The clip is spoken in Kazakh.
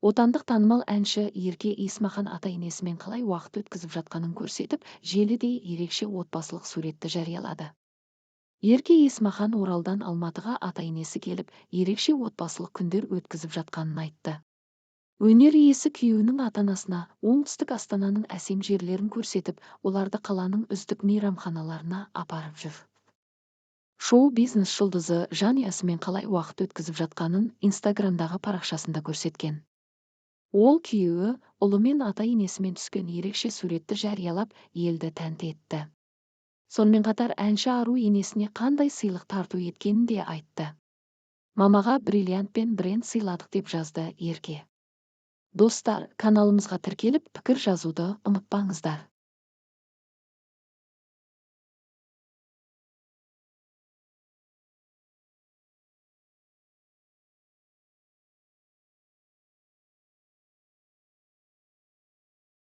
Отандық танымал әнші Ерке Есмахан ата-енесімен қалай уақыт өткізіп жатқанын көрсетіп, желіде ерекше отбасылық суретті жариялады. Ерке Есмахан Оралдан Алматыға ата-енесі келіп, ерекше отбасылық күндер өткізіп жатқанын айтты. Өнер иесі күйеуінің ата-анасына оңтүстік астананың әсем жерлерін көрсетіп, оларды қаланың үздік мейрамханаларына апарып жүр. Шоу-бизнес жұлдызы жанұясымен қалай уақыт өткізіп жатқанын Инстаграмдағы парақшасында көрсеткен. Ол күйеуі, ұлы мен ата-енесімен түскен ерекше суретті жариялап, елді тәнті етті. Сонымен қатар әнші ару енесіне қандай сыйлық тарту еткенін де айтты. «Мамаға бриллиант пен бренд сыйладық», – деп жазды Ерке. Достар, каналымызға тіркеліп, пікір жазуды ұмытпаңыздар.